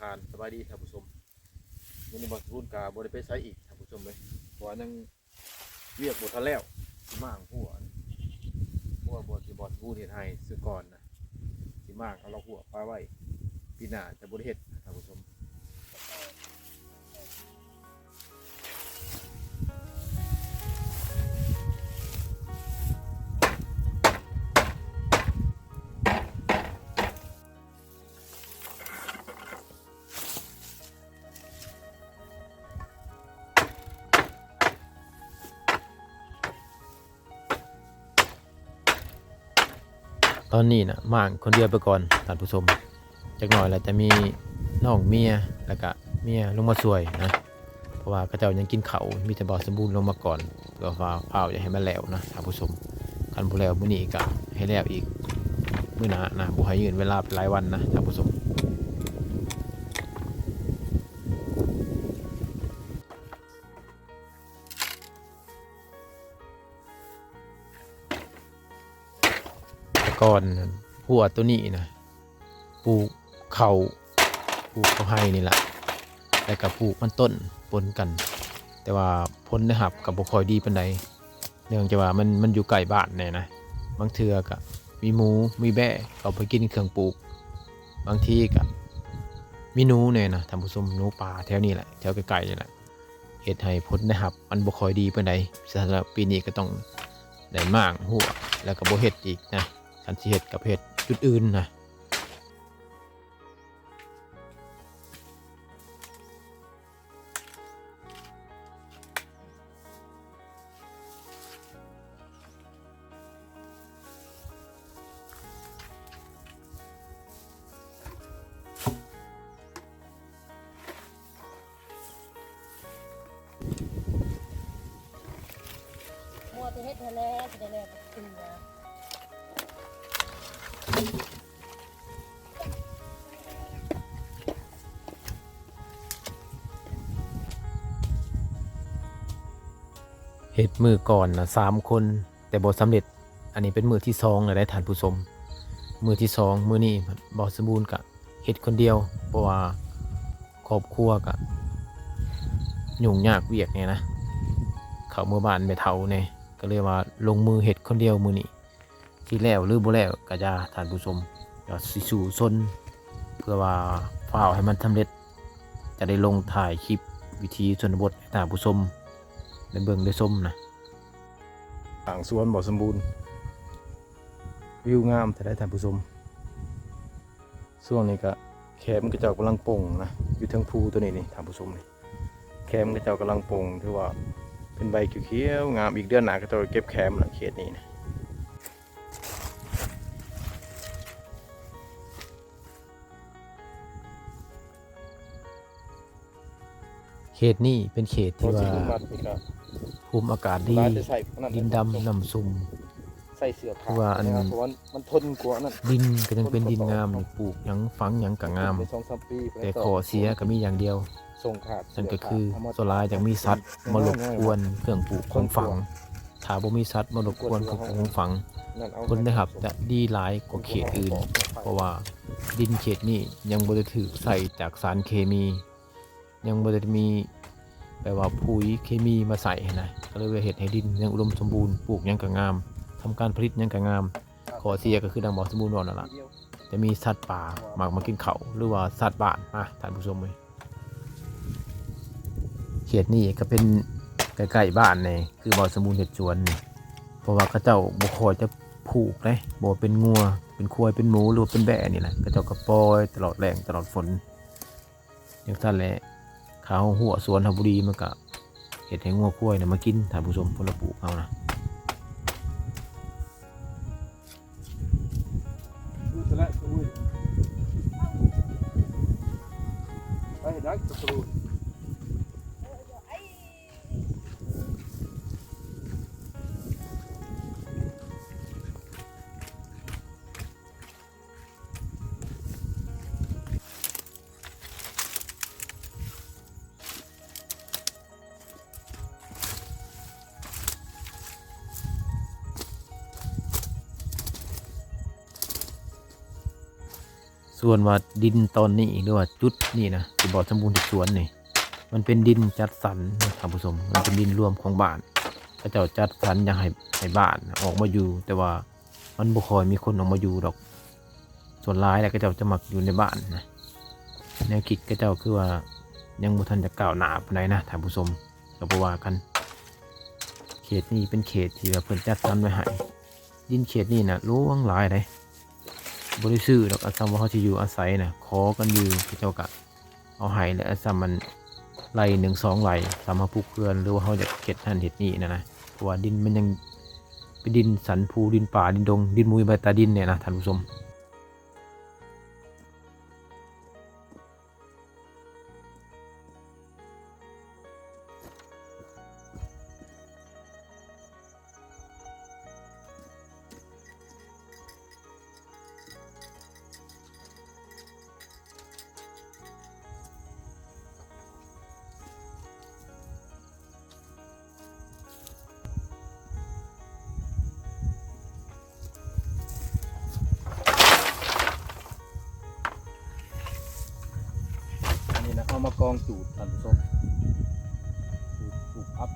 ທ່ານ ສະບາຍດີທ່ານຜູ້ຊົມ. ມື້ນີ້ບ່າວສະບູນກະບໍ່ໄດ້ໄປໃສອີກທ່ານຜູ້ຊົມເອີຍ ເພາະວ່າຍັງວຽກບໍ່ທັນແລ້ວ. ຊິມ້າງຮົ້ວ ຮົ້ວບ່ອນທີ່ບ່າວສະບູນເຮັດໄຮ່ຊະກ່ອນນະ ຊິມ້າງເອົາລອກຮົ້ວປະໄວ້ ປີໜ້າຈະບໍ່ໄດ້ເຮັດທ່ານຜູ້ຊົມ. ຕອນນີ້ນະ ມ້າງຄົນດຽວໄປກ່ອນທ່ານຜູ້ຊົມ. ຈັກໜ້ອຍລະຈະມີນ້ອງເມຍ ແລ້ວກະເມຍລົງມາຊ່ວຍນະ ເພາະວ່າເຂົາເຈົ້າຍັງກິນເຂົ້າ ມີແຕ່ບ່າວສະບູນລົງມາກ່ອນ ເພື່ອວ່າຟ້າວຢາກໃຫ້ມັນແລ້ວນະທ່ານຜູ້ຊົມ. ຄັນບໍ່ແລ້ວມື້ນີ້ກະໃຫ້ແລ້ວອີກມື້ໜ້ານະ ບໍ່ໃຫ້ຍືນເວລາໄປຫຼາຍວັນນະທ່ານຜູ້ຊົມ. ແຕ່ກ່ອນຮົ້ວໂຕນີ້ນະ ປູກເຂົ້າ ປູກເຂົ້າໄຮ່ນີ້ລະ ແລ້ວກະປູກມັນຕົ້ນປົນກັນ ແຕ່ວ່າຜົນໄດ້ຮັບກະບໍ່ຄ່ອຍດີປານໃດ ເນື່ອງຈາກວ່າມັນ ມັນຢູ່ໃກ້ບ້ານແດ່ນະ. ບາງເທື່ອກະມີໝູ ມີແບ້ເຂົ້າໄປກິນເຄື່ອງປູກ ບາງທີກະມີໜູແດ່ນະທ່ານຜູ້ຊົມ ໜູປ່າແຖວນີ້ແຫຼະ ແຖວໃກ້ໆນີ້ແຫຼະ ເຮັດໃຫ້ຜົນໄດ້ຮັບມັນບໍ່ຄ່ອຍດີປານໃດ. ສະນັ້ນແລ້ວປີນີ້ກະຕ້ອງໄດ້ມ້າງຮົ້ວ ແລ້ວກະບໍ່ເຮັດອີກນະ. ຄັນຊິເຮັດກະໄປເຮັດຈຸດອື່ນນະ. ມົວແຕ່ເຮັດຫັ້ນແຫຼະ ຊິໄດ້ແລ້ວຈັກເທື່ອ. ເຮັດມື້ກ່ອນນະສາມຄົນ ແຕ່ບໍ່ສຳເລັດ. ອັນນີ້ເປັນມື້ທີສອງແລ້ວເດ້ທ່ານຜູ້ຊົມ ມື້ທີສອງ. ມື້ນີ້ບ່າວສະບູນກະເຮັດຄົນດຽວ ເພາະວ່າຄອບຄົວກະຫຍຸ້ງຍາກວຽກແດ່ນະ ເຂົ້າເມືອບ້ານແມ່ເຖົ້າແດ່ ກະເລີຍວ່າລົງມືເຮັດຄົນດຽວມື້ນີ້. ຊິແລ້ວຫຼືບໍ່ແລ້ວກະຢ່າທ່ານຜູ້ຊົມ ກະຊິສູ້ຊົນ ເພື່ອວ່າຟ້າວໃຫ້ມັນສຳເລັດ ຈະໄດ້ລົງຖ່າຍຄລິບວິຖີຊົນນະບົດໃຫ້ທ່ານຜູ້ຊົມໄດ້ເບິ່ງໄດ້ຊົມນະ. ຂ້າງສວນບ່າວສົມບູນ ວິວງາມແທ້ໃດ໋ທ່ານຜູ້ຊົມ. ຊ່ວງນີ້ກະແຄມເຂົາເຈົ້າກຳລັງປົ່ງນະ ຢູ່ເທິງພູໂຕນີ້ນີ້ທ່ານຜູ້ຊົມນີ້ ແຄມເຂົາເຈົ້າກຳລັງປົ່ງ ຖືວ່າເປັນໃບຂຽວໆງາມ. ອີກເດືອນໜ້າເຂົາເຈົ້າເກັບແຄມລະເຂດນີ້ນະ. ເຂດນີ້ເປັນເຂດທີ່ວ່າພູມອາກາດດີ ດິນດຳນ້ຳຊຸ່ມ ຄືວ່າອັນ ດິນກະຍັງເປັນດິນງາມ ປູກຫຍັງຝັງຫຍັງກະງາມ. ແຕ່ຂໍ້ເສຍກະມີຢ່າງດຽວ ນັ້ນກະຄືສ່ວນຫຼາຍຈະມີສັດມາລົບກວນເຄື່ອງປູກຂອງຝັງ. ຖ້າບໍ່ມີສັດມາລົບກວນເຄື່ອງປູກຂອງຝັງ ຜົນໄດ້ຮັບຈະດີຫຼາຍກວ່າເຂດອື່ນ ເພາະວ່າດິນເຂດນີ້ຍັງບໍ່ໄດ້ຖືກໃຊ້ຈາກສານເຄມີ ຍັງບໍ່ໄດ້ມີແບບວ່າປຸ໋ຍເຄມີມາໃສ່ຫັ້ນນະ ກະເລີຍວ່າເຮັດໃຫ້ດິນຍັງອຸດົມສົມບູນ ປູກຫຍັງກະງາມ ທຳການຜະລິດຫຍັງກະງາມ. ຂໍ້ເສຍກະຄືດັ່ງບ່າວສົມບູນເວົ້ານັ້ນລະ ຈະມີສັດປ່າມັກມາກິນເຂົ້າ ຫຼືວ່າສັດບ້ານນະທ່ານຜູ້ຊົມເອີຍ. ເຂດນີ້ກະເປັນໃກ້ໆບ້ານແດ່ ຄືບ່າວສົມບູນເຮັດສວນນີ້ ເພາະວ່າເຂົາເຈົ້າບໍ່ຄ່ອຍຈະຜູກເດ້ ບໍ່ວ່າເປັນງົວ ເປັນຄວາຍ ເປັນໝູ ຫຼືວ່າເປັນແບ້ນີ້ແຫຼະ ເຂົາເຈົ້າກະປ່ອຍຕະຫຼອດແລ້ງຕະຫຼອດຝົນ. ຈັ່ງຊັ້ນແຫຼະ ຖ້າເຮົາຮົ້ວສວນເຮົາບໍ່ດີ ມັນກະເຮັດໃຫ້ງົວຄວາຍນະມາກິນ ທ່ານຜູ້ຊົມ ຜົນລະປູກເຮົານະ. ສ່ວນວ່າດິນຕອນນີ້ ຫຼືວ່າຈຸດນີ້ນະ ທີ່ບໍ່ສົມບູນທີ່ສວນນີ້ ມັນເປັນດິນຈັດສັນນະທ່ານຜູ້ຊົມ, ມັນເປັນດິນລວມຂອງບ້ານ, ເຂົາເຈົ້າຈັດສັນຢາກໃຫ້ ໃຫ້ບ້ານອອກມາຢູ່, ແຕ່ວ່າມັນບໍ່ຄ່ອຍມີຄົນອອກມາຢູ່ດອກ. ສ່ວນຫຼາຍແລ້ວເຂົາເຈົ້າຈະມັກຢູ່ໃນບ້ານນະ. ແນວຄິດເຂົາເຈົ້າຄືວ່າຍັງບໍ່ທັນຈະກ້າວໜ້າປານໃດນະທ່ານຜູ້ຊົມ, ກໍບໍ່ວ່າກັນ. ເຂດນີ້ເປັນເຂດທີ່ວ່າເພິ່ນຈັດສັນໄວ້ໃຫ້. ດິນເຂດນີ້ນະຫຼວງຫຼາຍເດ້, ບໍ່ໄດ້ຊື້ດອກ. ອາ ສ່ຳວ່າເຮົາຊິຢູ່ອາໄສນະ ຂໍກັນຢູ່ ເຂົາເຈົ້າກະເອົາໃຫ້ແຫຼະ. ອາ ສ່ຳມັນໄຮ່ໜຶ່ງສອງໄຮ່, ສ່ຳເຮົາປູກເຮືອນ ຫຼືວ່າເຮົາຢາກເຮັດຫັ້ນເຮັດນີ້ນະນະ, ເພາະວ່າດິນມັນຍັງເປັນດິນສັນພູ ດິນປ່າ ດິນດົງ, ດິນບໍ່ມີໃບຕາດິນນີ້ນະທ່ານຜູ້ຊົມ. ອັນນີ້ນະ ເອົາມາກອງຈູດທ່ານຜູ້ຊົມ, ຈູດປູກຜັກ.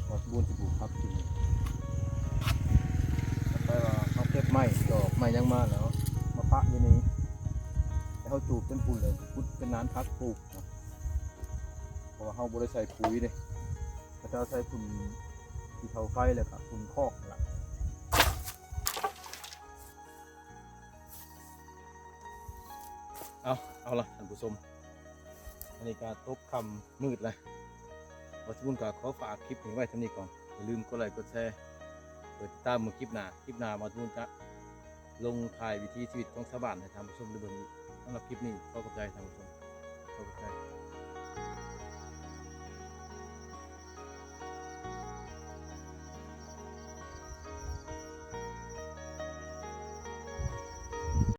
ບ່າວສະບູນຊິປູກຜັກຢູ່ນີ້. ຕໍ່ໄປວ່າເຮົາເກັບໄມ້ດອກໄມ້ຫຍັງມາແລ້ວ ມາປະຢູ່ນີ້, ແລ້ວເຮົາຈູດເປັນພຸ້ນ ແລ້ວຂຸດເປັນນານຜັກປູກນະ. ເພາະວ່າເຮົາບໍ່ໄດ້ໃສ່ປຸຍເດ້, ເຂົາເຈົ້າໃສ່ຝຸ່ນຂີ້ເຖົາໄຟ ແລ້ວກະຝຸ່ນຄອກຫັ້ນລະ. ເອົາ ເອົາລະທ່ານຜູ້ຊົມ, ອັນນີ້ກະຕົກຄ່ຳມືດລະ. ບ່າວສະບູນກະຂໍຝາກຄລິບນີ້ໄວ້ສ່ຳນີ້ກ່ອນ. ຢ່າລືມກົດໄລ້ກົດແຊ ກົດຕິດຕາມເບິ່ງຄລິບໜ້າ. ຄລິບໜ້າບ່າວສະບູນຈະລົງຖ່າຍວິຖີຊີວິດຂອງຊາວບ້ານໃຫ້ທ່ານຜູ້ຊົມໄດ້ເບິ່ງອີກ. ສຳລັບຄລິບນີ້ຂໍຂອບໃຈທ່ານຜູ້ຊົມ, ຂໍຂອບໃຈ.